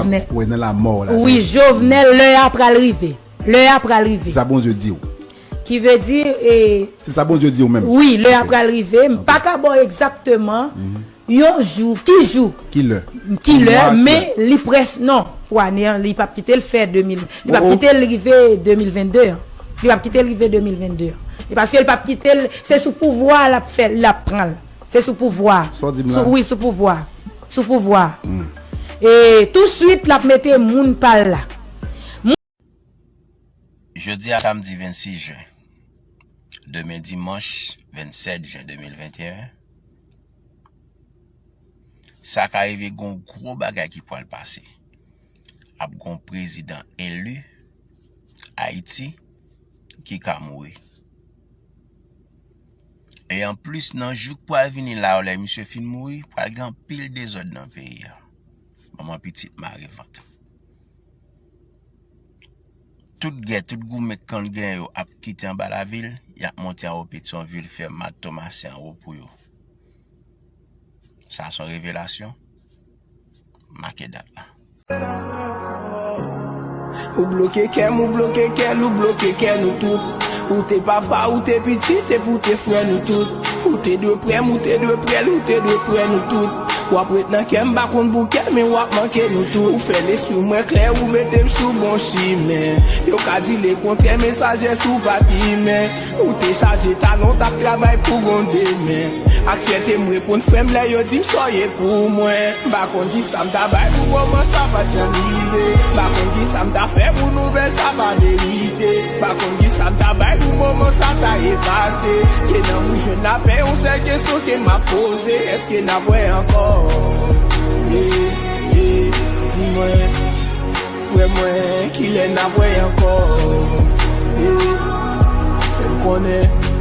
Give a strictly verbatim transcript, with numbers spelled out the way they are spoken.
Jovenel. Wi, nan lanmò w la. Wi, Jovenel, lè a pral rive. Lè a pral rive. Se sa Bondye di w. Ki vle di, e, Se sa Bondye di w menm. Wi, lè a pral rive. M pa ka ba w egzakteman yon jou, ki jou, ki lè, ki lè, men li près, non, pou ane an, li p ap kite l fè de mil, li p ap kite l rive de mil venn de an. Li p ap kite l rive de mil venn de an. E paske l p ap kite l, se sou pouvwa l ap fè, l ap pran l. Se sou pouvwa. Sa w di m la? Sou, wi, sou pouvwa. Sou pouvwa. E touswit, l ap mete moun pa l la. Jodi a samdi vennsis jen. Demen dimanch vennsèt jen de mil venteyen. Sa ka rive gon gwo bagay ki pral pase. Ap gon prezidan eli Ayiti ki ka mouri. E anplis, nan jou k pral vini la yo, lè misye fin mouri, pral gen anpil dezòd nan peyi a. Manman pitit mare vant. Tout gè, tout goumen k konn gen yo ap kite anba lavil, y ap monte anwo Petyonvil, fè Mak Tomasen anwo pou yo. Sa se yon revelasyon. Make dat la. Ou bloke kè m, ou bloke kè l, ou bloke kè nou tout. Ou te papa, ou te pitit, epi ou te frè nou tout. Ou te dwe prè m, ou te dwe prè l, ou te dwe prè nou tout. W ap ret nan kè m, m pa konn pou kè l, men w ap manke nou tout. Ou fè lespri mwen klè, ou mete m sou bon chimen. Yo ka di lekontrè, men sajès ou pa t imen. Ou te chaje talon, t ap travay pou gon demen. Ak fyète m reponn frè m lè yo di m sa w ye pou mwen. M pa konn kisa m ta bay pou moman sa pa t janm rive. M pa konn kisa m ta fè pou nouvèl sa pa verite. M pa konn kisa m ta bay pou moman sa ta efase. Ke nan ou jwenn lapè, yon sèl kesyon ke m ap poze, èske n ap wè ankò? E, e, di mwen, frè mwen, kilè n ap wè ankò? E, fè m konnen.